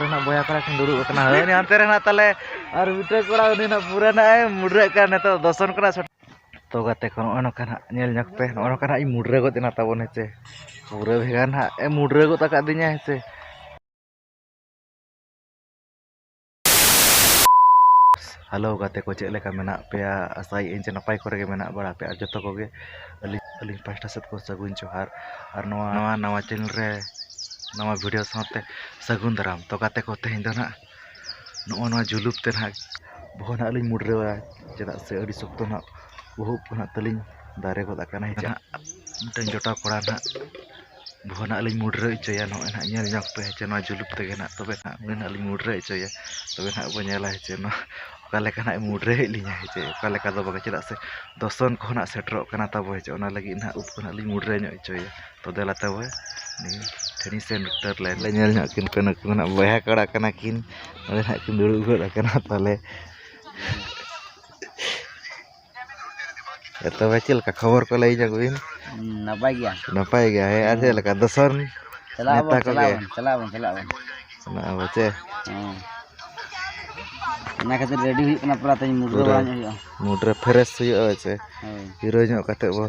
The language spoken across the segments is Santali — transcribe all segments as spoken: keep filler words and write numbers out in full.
ᱨᱮᱱᱟᱜ ᱵᱚᱭᱦᱟ ᱠᱚᱲᱟ ᱠᱤᱱ ᱫᱩᱲᱩᱵ ᱟᱠᱟᱱᱟ᱾ ᱦᱳᱭ, ᱦᱟᱱᱛᱮ ᱨᱮ ᱦᱮᱱᱟᱜ ᱛᱟᱞᱮ ᱟᱨ ᱢᱤᱫᱴᱮᱱ ᱠᱚᱲᱟ, ᱩᱱᱤ ᱱᱟᱜ ᱯᱩᱨᱟᱹ ᱱᱟᱜ ᱮ ᱢᱩᱰᱨᱟᱹᱜ ᱠᱟᱱ ᱱᱤᱛᱚᱜ ᱫᱚᱥᱚᱱ ᱠᱟᱱᱟ᱾ ᱛᱚ ᱜᱟᱛᱮ ᱠᱚ, ᱱᱚᱜᱼᱚ ᱱᱚᱝᱠᱟ ᱱᱟᱜ ᱧᱮᱞ ᱧᱚᱜ ᱯᱮ, ᱱᱚᱜᱼᱚ ᱱᱚᱝᱠᱟ ᱱᱟᱜ ᱤᱧ ᱢᱩᱰᱨᱟᱹ ᱜᱚᱫ ᱮᱱᱟ ᱛᱟᱵᱚᱱ, ᱦᱮᱸ ᱥᱮ᱾ ᱯᱩᱨᱟᱹ ᱵᱷᱮᱜᱟᱨ ᱱᱟᱜ ᱮ ᱢᱩᱰᱨᱟᱹ ᱜᱚᱫ ᱟᱠᱟᱫᱤᱧᱟ, ᱦᱮᱸ ᱥᱮ᱾ ᱦᱮᱞᱳ ᱜᱟᱛᱮ ᱠᱚ, ᱪᱮᱫ ᱞᱮᱠᱟ ᱢᱮᱱᱟᱜ ᱯᱮᱭᱟ? ᱟᱥᱟᱭᱮᱫ ᱟᱹᱧ ᱡᱮ ᱱᱟᱯᱟᱭ ᱠᱚᱨᱮ ᱜᱮ ᱢᱮᱱᱟᱜ ᱵᱟᱲᱟ ᱯᱮᱭᱟ᱾ ᱟᱨ ᱡᱚᱛᱚ ᱠᱚᱜᱮ ᱟᱹᱞᱤᱧ, ᱟᱹᱞᱤᱧ ᱯᱟᱦᱴᱟ ᱥᱮᱫ ᱠᱷᱚᱱ ᱥᱟᱹᱜᱩᱱ ᱡᱚᱦᱟᱨ᱾ ᱟᱨ ᱱᱚᱣᱟ, ᱱᱚᱣᱟ ᱱᱟᱣᱟ ᱪᱮᱱᱮᱞ ᱨᱮ ᱱᱟᱣᱟ ᱵᱷᱤᱰᱤᱭᱳ ᱥᱟᱶᱛᱮ ᱥᱟᱹᱜᱩᱱ ᱫᱟᱨᱟᱢ᱾ ᱛᱚ ᱜᱟᱛᱮ ᱠᱚ, ᱛᱮᱦᱮᱧ ᱫᱚ ᱱᱟᱦᱟᱜ ᱱᱚᱜᱼᱚ ᱱᱚᱣᱟ ᱡᱩᱞᱩᱯ ᱛᱮ ᱱᱟᱦᱟᱜ ᱵᱚᱦᱚᱜ ᱱᱟᱦᱟᱜ ᱞᱤᱧ ᱢᱩᱰᱨᱟᱹᱣᱟ, ᱪᱮᱫᱟᱜ ᱥᱮ ᱟᱹᱰᱤ ᱥᱚᱠᱛᱚ ᱱᱟᱦᱟᱜ ᱵᱚᱦᱚᱜ ᱩᱵ ᱠᱚ ᱱᱟᱦᱟᱜ ᱛᱟᱹᱞᱤᱧ ᱫᱟᱨᱮ ᱜᱚᱫ ᱟᱠᱟᱱᱟ᱾ ᱦᱮᱸ ᱪᱮ? ᱱᱟᱦᱟᱜ ᱢᱤᱫᱴᱮᱱ ᱡᱚᱴᱟᱣ ᱠᱚᱲᱟ ᱱᱟᱦᱟᱜ ᱵᱚᱦᱚᱜ ᱱᱟᱦᱟᱜ ᱞᱤᱧ ᱢᱩᱰᱨᱟᱹ ᱦᱚᱪᱚᱭᱟ᱾ ᱱᱚᱜᱼᱚᱭ ᱱᱟᱦᱟᱜ ᱧᱮᱞ ᱧᱚᱜ ᱯᱮ, ᱦᱮᱸ ᱪᱮ, ᱱᱚᱣᱟ ᱡᱩᱞᱩᱯ ᱛᱮᱜᱮ ᱱᱟᱦᱟᱜ, ᱛᱚᱵᱮ ᱱᱟᱦᱟᱜ ᱩᱱᱤ ᱱᱟᱦᱟᱜ ᱞᱤᱧ ᱢᱩᱰᱨᱟᱹ ᱦᱚᱪᱚᱭᱟ᱾ ᱛᱚᱵᱮ ᱱᱟᱦᱟᱜ ᱵᱚ ᱧᱮᱞᱟ, ᱦᱮᱸ ᱪᱮ, ᱱᱚᱣᱟ ᱚᱠᱟ ᱞᱮᱠᱟ ᱱᱟᱦᱟᱜ ᱮ ᱢᱩᱰᱨᱟᱹ ᱦᱮᱡ ᱞᱤᱧᱟ, ᱦᱮᱸ ᱪᱮ, ᱚᱠᱟ ᱞᱮᱠᱟ ᱫᱚ ᱵᱟᱝ, ᱪᱮᱫᱟᱜ ᱥᱮ ᱫᱚᱥᱚᱱ ᱠᱚᱦᱚᱸ ᱱᱟᱦᱟᱜ ᱥᱮᱴᱮᱨᱚᱜ ᱠᱟᱱᱟ ᱛᱟᱵᱚ, ᱦᱮᱸ ᱪᱮ, ᱚᱱᱟ ᱞᱟᱹᱜᱤᱫ ᱱᱟᱦᱟᱜ ᱩᱵ ᱠᱚ ᱱᱟᱦᱟᱜ ᱞᱤᱧ ᱢᱩᱰᱨᱟᱹ ᱧᱚᱜ ᱦᱚᱪᱚᱭᱟ᱾ ᱛᱚ ᱫᱮᱞᱟ ᱛᱚᱵᱮ, ᱱᱤᱭᱟᱹ ᱴᱷᱮᱱᱤ ᱥᱮ ᱱᱩᱠᱛᱟᱨ ᱞᱟᱭᱤᱱ ᱞᱮ ᱧᱮᱞ ᱧᱚᱜ ᱠᱤᱱ ᱠᱟᱱᱟ, ᱱᱩᱠᱩ ᱫᱚ ᱱᱟᱦᱟᱜ ᱵᱚᱭᱦᱟ ᱠᱚᱲᱟ ᱠᱟᱱᱟ ᱠᱤᱱ᱾ ᱱᱚᱰᱮ ᱱᱟᱦᱟᱜ ᱠᱤᱱ ᱫᱩᱲᱩᱵ ᱜᱚᱫ ᱟᱠᱟᱱᱟ ᱛᱟᱦᱚᱞᱮ᱾ ᱛᱚᱵᱮ ᱪᱮᱫ ᱞᱮᱠᱟ ᱠᱷᱚᱵᱚᱨ ᱠᱚ ᱞᱟᱹᱭ ᱧᱚᱜ ᱵᱤᱱ? ᱦᱩᱸ, ᱱᱟᱯᱟᱭ ᱜᱮᱭᱟ᱾ ᱱᱟᱯᱟᱭ ᱜᱮᱭᱟ, ᱦᱮᱸ᱾ ᱟᱨ ᱪᱮᱫ ᱞᱮᱠᱟ ᱫᱚᱥᱚᱱ ᱪᱟᱞᱟᱜ ᱱᱮᱛᱟ ᱟᱵᱚᱱ, ᱪᱟᱞᱟᱜ ᱠᱚᱜᱮ? ᱟᱵᱚᱱ, ᱪᱟᱞᱟᱜ ᱟᱵᱚᱱ, ᱪᱟᱞᱟᱜ ᱟᱵᱚᱱ᱾ ᱚᱱᱟ ᱟᱵᱚ ᱪᱮ? ᱦᱮᱸ᱾ ᱚᱱᱟ ᱠᱷᱟᱹᱛᱤᱨ ᱨᱮᱰᱤ ᱦᱩᱭᱩᱜ ᱠᱟᱱᱟ ᱯᱩᱨᱟ, ᱛᱮᱦᱮᱧ ᱢᱩᱰᱨᱟᱹ ᱯᱩᱨᱟᱹ ᱵᱟᱲᱟ ᱧᱚᱜ ᱦᱩᱭᱩᱜᱼᱟ᱾ ᱢᱩᱰᱨᱟᱹ ᱯᱷᱨᱮᱥ ᱦᱩᱭᱩᱜᱼᱟ, ᱦᱳᱭ ᱪᱮ? ᱦᱳᱭ᱾ ᱦᱤᱨᱳ ᱧᱚᱜ ᱠᱟᱛᱮ ᱵᱚ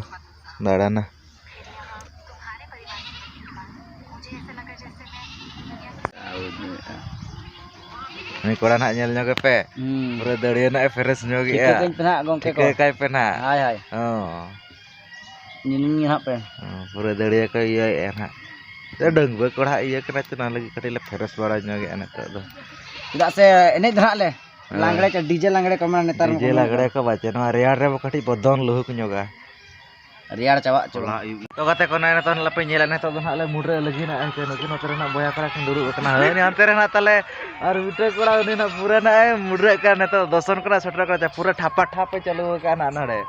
ᱫᱟᱬᱟᱱᱟ᱾ ᱩᱱᱤ ᱠᱚᱲᱟ ᱱᱟᱦᱟᱜ ᱧᱮᱞ ᱧᱚᱜᱮ ᱯᱮ᱾ ᱦᱩᱸ᱾ ᱯᱩᱨᱟᱹ ᱫᱟᱹᱲᱭᱟᱹ ᱱᱟᱦᱟᱜ ᱮ ᱯᱷᱨᱮᱥ ᱧᱚᱜᱮᱜᱼᱟ᱾ ᱴᱷᱤᱠᱟᱹ ᱠᱟᱹᱧ ᱯᱮ ᱱᱟᱦᱟᱜ ᱜᱚᱢᱠᱮ ᱠᱚ᱾ ᱴᱷᱤᱠᱟᱹ ᱠᱟᱭ ᱯᱮ ᱱᱟᱦᱟᱜ᱾ ᱦᱳᱭ, ᱦᱳᱭ᱾ ᱦᱚᱸ᱾ ᱧᱮᱞᱤᱧ ᱜᱮ ᱱᱟᱦᱟᱜ ᱯᱮ᱾ ᱦᱚᱸ, ᱯᱩᱨᱟᱹ ᱫᱟᱹᱲᱭᱟᱹ ᱠᱚ ᱤᱭᱟᱹᱭᱮᱫᱼᱟ ᱱᱟᱦᱟᱜ᱾ ᱛᱚ, ᱰᱟᱺᱜᱩᱣᱟᱹ ᱠᱚᱲᱟ ᱦᱟᱸᱜ ᱤᱭᱟᱹ ᱠᱟᱱᱟ ᱛᱚ, ᱚᱱᱟ ᱞᱟᱹᱜᱤᱫ ᱠᱟᱹᱴᱤᱡ ᱞᱮ ᱯᱷᱨᱮᱥ ᱵᱟᱲᱟ ᱧᱚᱜᱮᱜᱼᱟ ᱱᱤᱛᱚᱜ ᱫᱚ᱾ ᱪᱮᱫᱟᱜ ᱥᱮ ᱮᱱᱮᱡ ᱫᱚ ᱱᱟᱦᱟᱜ ᱞᱮ ᱦᱮᱸ᱾ ᱞᱟᱜᱽᱲᱮ ᱠᱚ, ᱰᱤᱡᱮ ᱞᱟᱜᱽᱲᱮ ᱠᱚ ᱢᱟ ᱱᱮᱛᱟᱨ ᱢᱟ ᱰᱤᱡᱮ ᱠᱚ ᱞᱟᱜᱽᱲᱮ ᱠᱚ ᱵᱟᱪᱮ, ᱱᱚᱣᱟ ᱨᱮᱭᱟᱲ ᱨᱮ ᱠᱟᱹᱴᱤᱡ ᱵᱚ ᱫᱚᱱ ᱞᱩᱦᱩᱠ ᱧᱚᱜᱟ᱾ ᱨᱮᱭᱟᱲ ᱪᱟᱵᱟᱜ ᱪᱚ᱾ ᱛᱚ ᱜᱟᱛᱮ ᱠᱚ, ᱱᱚᱜᱼᱚᱭ ᱱᱤᱛᱚᱜ ᱱᱟᱦᱟᱜ ᱞᱮ ᱢᱩᱰᱨᱟᱹᱜ ᱞᱟᱹᱜᱤᱫ ᱱᱟᱜ, ᱦᱮᱸ ᱥᱮ, ᱱᱩᱠᱤᱱ ᱱᱚᱛᱮ ᱨᱮ ᱱᱟᱜ ᱵᱚᱭᱦᱟ ᱠᱚᱲᱟ ᱠᱤᱱ ᱫᱩᱲᱩᱵ ᱟᱠᱟᱱᱟ᱾ ᱦᱳᱭ, ᱦᱟᱱᱛᱮ ᱨᱮ ᱱᱟᱜ ᱛᱟᱞᱮ ᱟᱨ ᱢᱤᱫᱴᱮᱱ ᱠᱚᱲᱟ, ᱩᱱᱤ ᱱᱟᱜ ᱯᱩᱨᱟᱹ ᱱᱟᱜ ᱮ ᱢᱩᱰᱨᱟᱹᱜ ᱠᱟᱱ, ᱱᱤᱛᱚᱜ ᱫᱚᱥᱚᱱ ᱠᱟᱱᱟ, ᱥᱮᱴᱮᱨ ᱠᱟᱱᱟ, ᱯᱩᱨᱟᱹ ᱴᱷᱟᱯᱟ ᱴᱷᱟᱯ ᱮ ᱪᱟᱹᱞᱩ ᱟᱠᱟᱫᱼᱟ ᱱᱟᱜ ᱱᱚᱰᱮ᱾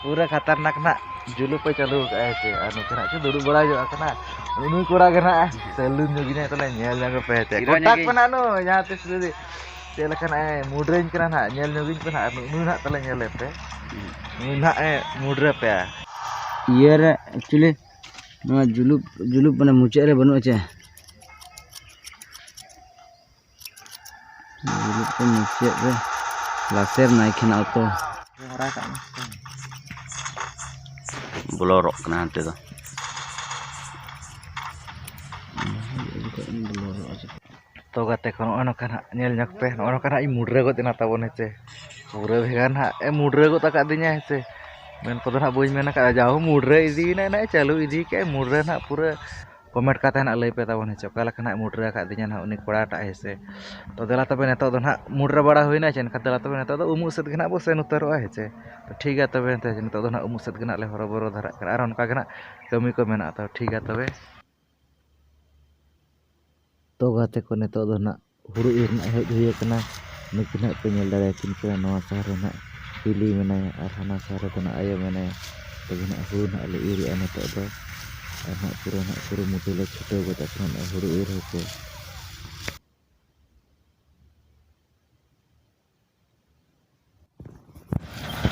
ᱯᱩᱨᱟᱹ ᱠᱷᱟᱛᱟᱨᱱᱟᱠ ᱱᱟᱜ ᱡᱩᱞᱩᱯ ᱮ ᱪᱟᱹᱞᱩ ᱟᱠᱟᱫᱼᱟ, ᱦᱮᱸ ᱥᱮ᱾ ᱟᱨ ᱱᱩᱠᱤᱱ ᱱᱟᱜ ᱠᱤᱱ ᱫᱩᱲᱩᱵ ᱵᱟᱲᱟ ᱧᱚᱜ ᱟᱠᱟᱱᱟ᱾ ᱩᱱᱤ ᱠᱚᱲᱟ ᱜᱮ ᱱᱟᱜ ᱥᱟᱹᱞᱩᱱ ᱧᱚᱜᱤᱧᱟᱭ, ᱛᱟᱦᱞᱮ ᱧᱮᱞ ᱧᱚᱜ ᱯᱮ, ᱦᱮᱸ ᱥᱮ᱾ ᱦᱤᱨᱳ ᱠᱚᱴᱟᱠ ᱧᱚᱜᱤᱧ᱾ ᱯᱮ ᱱᱟᱜ ᱱᱩᱭ, ᱡᱟᱦᱟᱸ ᱛᱤᱥ ᱡᱩᱫᱤ ᱪᱮᱫ ᱞᱮᱠᱟ ᱱᱟᱜ ᱮ ᱢᱩᱰᱨᱟᱹᱧ ᱠᱟᱱᱟ ᱱᱟᱜ, ᱧᱮᱞ ᱧᱚᱜᱤᱧ ᱯᱮ ᱱᱟᱜ᱾ ᱟᱨ ᱱᱩᱭ ᱱᱟᱜ ᱛᱟᱦᱞᱮ ᱧᱮᱞᱮ ᱯᱮ᱾ ᱱᱩᱭ ᱱᱟᱜ ᱮ ᱢᱩᱰᱨᱟᱹ ᱯᱮᱭᱟ᱾ ᱤᱭᱟᱹ ᱨᱮ actually ᱱᱚᱣᱟ ᱡᱩᱞᱩᱯ, ᱡᱩᱞᱩᱯ ᱢᱟᱱᱮ ᱢᱩᱪᱟᱹᱫ ᱨᱮ ᱵᱟᱹᱱᱩᱜᱼᱟ ᱪᱮ? ᱵᱤᱞᱤ ᱠᱚ ᱢᱩᱪᱟᱹᱫ ᱨᱮ ᱞᱟᱥᱮᱨ ᱱᱟᱭᱠᱷᱮᱱᱟᱜ ᱩᱛᱩ᱾ ᱵᱚᱞᱚᱨᱚᱜ ᱠᱟᱱᱟ ᱦᱟᱱᱛᱮ ᱫᱚ᱾ ᱛᱚ ᱜᱟᱛᱮ ᱠᱚ, ᱱᱚᱜᱼᱚᱭ ᱱᱚᱝᱠᱟ ᱱᱟᱦᱟᱜ ᱧᱮᱞ ᱧᱚᱜ ᱯᱮ, ᱱᱚᱜᱼᱚᱭ ᱱᱚᱝᱠᱟ ᱱᱟᱦᱟᱜ ᱤᱧ ᱢᱩᱰᱨᱟᱹ ᱜᱚᱫ ᱮᱱᱟ ᱛᱟᱵᱚᱱ, ᱦᱮᱸ ᱪᱮ᱾ ᱯᱩᱨᱟᱹ ᱵᱷᱮᱜᱟᱨ ᱱᱟᱦᱟᱜ ᱮ ᱢᱩᱰᱨᱟᱹ ᱜᱚᱫ ᱟᱠᱟᱫᱤᱧᱟ, ᱦᱮᱸ ᱪᱮ᱾ ᱢᱮᱱ ᱠᱚᱫᱚ ᱱᱟᱦᱟᱜ ᱵᱟᱹᱧ ᱢᱮᱱ ᱟᱠᱟᱫᱼᱟ, ᱡᱟᱣ ᱢᱩᱰᱨᱟᱹ ᱤᱫᱤᱭᱮᱱᱟᱭ, ᱱᱟᱦᱟᱜ ᱮ ᱪᱟᱹᱞᱩ ᱤᱫᱤ ᱠᱮᱫᱼᱟᱭ, ᱢᱩᱰᱨᱟᱹ ᱱᱟᱦᱟᱜ ᱯᱩᱨᱟᱹ comment ᱠᱟᱛᱮ ᱱᱟᱦᱟᱜ ᱞᱟᱹᱭ ᱯᱮ ᱛᱟᱵᱚᱱ, ᱦᱮᱸ ᱪᱮ, ᱚᱠᱟ ᱞᱮᱠᱟ ᱱᱟᱦᱟᱜ ᱢᱩᱰᱨᱟᱹ ᱟᱠᱟᱫᱤᱧᱟ ᱱᱟᱦᱟᱜ ᱩᱱᱤ ᱠᱚᱲᱟᱴᱟᱜ, ᱦᱮᱸ ᱥᱮ᱾ ᱛᱚ ᱫᱮᱞᱟ ᱛᱚᱵᱮ ᱱᱤᱛᱚᱜ ᱫᱚ ᱱᱟᱦᱟᱜ ᱢᱩᱰᱨᱟᱹ ᱵᱟᱲᱟ ᱦᱩᱭᱱᱟ ᱪᱮ, ᱮᱱᱠᱷᱟᱱ ᱫᱮᱞᱟ ᱛᱚᱵᱮ ᱱᱤᱛᱚᱜ ᱫᱚ ᱩᱢᱩᱜ ᱥᱮᱫ ᱜᱮ ᱱᱟᱦᱟᱜ ᱵᱚ ᱥᱮᱱ ᱩᱛᱟᱹᱨᱚᱜᱼᱟ, ᱦᱮᱸ ᱪᱮ᱾ ᱛᱚ ᱴᱷᱤᱠ ᱜᱮᱭᱟ ᱛᱚᱵᱮ, ᱮᱱᱛᱮ ᱱᱤᱛᱚᱜ ᱫᱚ ᱱᱟᱦᱟᱜ ᱩᱢᱩᱜ ᱥᱮᱫ ᱜᱮ ᱱᱟᱦᱟᱜ ᱞᱮ ᱦᱚᱨᱚᱵᱚᱨᱚ ᱫᱷᱟᱨᱟᱜ ᱠᱟᱱᱟ, ᱟᱨ ᱚᱱᱠᱟ ᱜᱮ ᱱᱟᱦᱟᱜ ᱠᱟᱹᱢᱤ ᱠᱚ ᱢᱮᱱᱟᱜᱼᱟ᱾ ᱛᱚ ᱴᱷᱤᱠ ᱜᱮᱭᱟ ᱛᱚᱵᱮ᱾ ᱛᱚ ᱜᱟᱛᱮ ᱠᱚ, ᱱᱤᱛᱚᱜ ᱫᱚ ᱱᱟᱦᱟᱜ ᱦᱩᱲᱩ ᱤᱨ ᱨᱮᱱᱟᱜ ᱦᱮᱡ ᱦᱩᱭ ᱟᱠᱟᱱᱟ᱾ ᱱᱩᱠᱤᱱ ᱱᱟᱦᱟᱜ ᱯᱮ ᱧᱮᱞ ᱫᱟᱲᱮᱭᱟᱠᱤᱱ ᱠᱟᱱᱟ, ᱱᱚᱣᱟ ᱥᱟᱦᱟ ᱨᱮ ᱱᱟᱦᱟᱜ ᱦᱤᱞᱤ ᱢᱮᱱᱟᱭᱟ ᱟᱨ ᱦᱟᱱᱟ ᱥᱟᱦᱟ ᱨᱮᱫᱚ ᱱᱟᱦᱟᱜ ᱟᱭᱳ ᱢᱮᱱᱟᱭᱟ᱾ ᱛᱚᱵᱮ ᱱᱟᱦᱟᱜ ᱦᱩᱲᱩ ᱱᱟᱦᱟᱜ ᱞᱮ ᱤᱨᱮᱜᱼᱟ ᱱᱤᱛᱚᱜ ᱫᱚ, ᱟᱨ ᱱᱟᱦᱟᱜ ᱯᱩᱨᱟᱹ ᱱᱟᱦᱟᱜ ᱠᱩᱨᱩᱢᱩᱴᱩ ᱞᱮ ᱪᱷᱩᱴᱟᱹᱣ ᱜᱚᱫ ᱟᱠᱟᱱᱟ ᱱᱚᱜᱼᱚᱭ ᱦᱩᱲᱩ ᱤᱨ ᱦᱚᱪᱚ᱾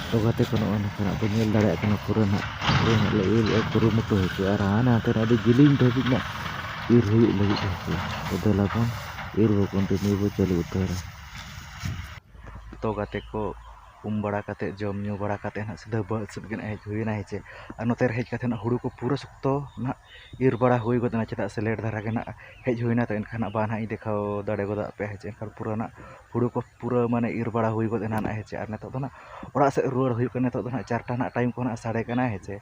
ᱛᱚ ᱜᱟᱛᱮ ᱠᱚ, ᱱᱚᱜᱼᱚᱭ ᱱᱚᱝᱠᱟᱱᱟᱜ ᱵᱚᱱ ᱧᱮᱞ ᱫᱟᱲᱮᱭᱟᱜ ᱠᱟᱱᱟ, ᱯᱩᱨᱟᱹ ᱱᱟᱜ, ᱯᱩᱨᱟᱹ ᱱᱟᱜ ᱞᱮ ᱤᱨ ᱮᱫᱼᱟ, ᱠᱩᱨᱩᱢᱩᱴᱩ ᱦᱚᱪᱚᱭᱟ᱾ ᱟᱨ ᱦᱟᱱᱮ ᱦᱟᱱᱛᱮ ᱱᱟᱜ ᱟᱹᱰᱤ ᱡᱤᱞᱤᱧ ᱫᱷᱟᱹᱵᱤᱡ ᱱᱟᱜ ᱤᱨ ᱦᱩᱭᱩᱜ ᱞᱟᱹᱜᱤᱫ ᱦᱮᱸ ᱥᱮ᱾ ᱛᱚ ᱫᱮᱞᱟ ᱵᱚᱱ ᱤᱨ ᱵᱚ continue ᱵᱚ ᱪᱟᱹᱞᱩ ᱩᱛᱟᱹᱨᱟ᱾ ᱛᱚ ᱜᱟᱛᱮ ᱠᱚ, ᱩᱢ ᱵᱟᱲᱟ ᱠᱟᱛᱮᱫ, ᱡᱚᱢ ᱧᱩ ᱵᱟᱲᱟ ᱠᱟᱛᱮᱫ ᱱᱟᱜ ᱥᱤᱫᱷᱟᱹ ᱵᱟᱹᱫᱽ ᱥᱮᱫ ᱜᱮ ᱱᱟᱜ ᱦᱮᱡ ᱦᱩᱭᱮᱱᱟ ᱦᱮᱸ ᱪᱮ᱾ ᱟᱨ ᱱᱚᱛᱮ ᱨᱮ ᱦᱮᱡ ᱠᱟᱛᱮᱫ ᱱᱟᱜ ᱦᱩᱲᱩ ᱠᱚ ᱯᱩᱨᱟᱹ ᱥᱚᱠᱛᱚ ᱱᱟᱜ ᱤᱨ ᱵᱟᱲᱟ ᱦᱩᱭ ᱜᱚᱫ ᱮᱱᱟ, ᱪᱮᱫᱟᱜ ᱥᱮ late ᱫᱷᱟᱨᱟ ᱜᱮ ᱱᱟᱜ ᱦᱮᱡ ᱦᱩᱭᱱᱟ᱾ ᱛᱚ ᱮᱱᱠᱷᱟᱱ ᱱᱟᱜ ᱵᱟᱝ ᱱᱟᱜ ᱤᱧ ᱫᱮᱠᱷᱟᱣ ᱫᱟᱲᱮ ᱜᱚᱫᱟᱜ ᱯᱮᱭᱟ ᱦᱮᱸ ᱪᱮ᱾ ᱮᱱᱠᱷᱟᱱ ᱯᱩᱨᱟᱹ ᱱᱟᱜ ᱦᱩᱲᱩ ᱠᱚ ᱯᱩᱨᱟᱹ ᱢᱟᱱᱮ ᱤᱨ ᱵᱟᱲᱟ ᱦᱩᱭ ᱜᱚᱫ ᱮᱱᱟ ᱱᱟᱜ ᱦᱮᱸ ᱪᱮ᱾ ᱟᱨ ᱱᱤᱛᱚᱜ ᱫᱚ ᱱᱟᱜ ᱚᱲᱟᱜ ᱥᱮᱫ ᱨᱩᱣᱟᱹᱲ ᱦᱩᱭᱩᱜ ᱠᱟᱱᱟ᱾ ᱱᱤᱛᱚᱜ ᱫᱚ ᱱᱟᱜ ᱪᱟᱨᱴᱟ ᱱᱟᱜ time ᱠᱚ ᱱᱟᱜ ᱥᱟᱰᱮ ᱠᱟᱱᱟ ᱦᱮᱸ ᱪᱮ᱾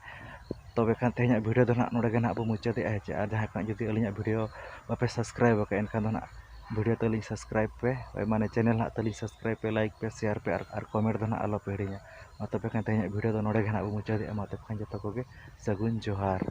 ᱛᱚᱵᱮ ᱠᱷᱟᱱ ᱛᱮᱦᱮᱧᱟᱜ video ᱫᱚ ᱱᱟᱜ ᱱᱚᱰᱮ ᱜᱮ ᱱᱟᱜ ᱵᱚ ᱢᱩᱪᱟᱹᱫᱮᱜᱼᱟ ᱦᱮᱸ ᱪᱮ᱾ ᱟᱨ ᱡᱟᱦᱟᱸᱭ ᱠᱚ ᱱᱟᱜ ᱡᱩᱫᱤ ᱟᱹᱞᱤᱧᱟᱜ video ᱵᱟᱯᱮ subscribe ᱟᱠᱟᱫ, ᱮᱱᱠᱷᱟᱱ ᱫᱚ ᱱᱟᱜ video ᱛᱟᱹᱞᱤᱧ subscribe ᱯᱮ, ᱦᱳᱭ, ᱢᱟᱱᱮ channel ᱱᱟᱜ ᱛᱟᱹᱞᱤᱧ subscribe ᱯᱮ, like ᱯᱮ, share ᱯᱮ ᱟᱨ, ᱟᱨ comment ᱫᱚ ᱱᱟᱜ ᱟᱞᱚ ᱯᱮ ᱦᱤᱲᱤᱧᱟ᱾ ᱢᱟ ᱛᱚᱵᱮ ᱠᱷᱟᱱ ᱛᱮᱦᱮᱧᱟᱜ video ᱫᱚ ᱱᱚᱰᱮ ᱜᱮ ᱱᱟᱜ ᱵᱚ ᱢᱩᱪᱟᱹᱫᱮᱜᱼᱟ᱾ ᱢᱟ ᱛᱚᱵᱮ ᱠᱷᱟᱱ ᱡᱚᱛᱚ ᱠᱚᱜᱮ ᱥᱟᱹᱜᱩᱱ ᱡᱚᱦᱟᱨ᱾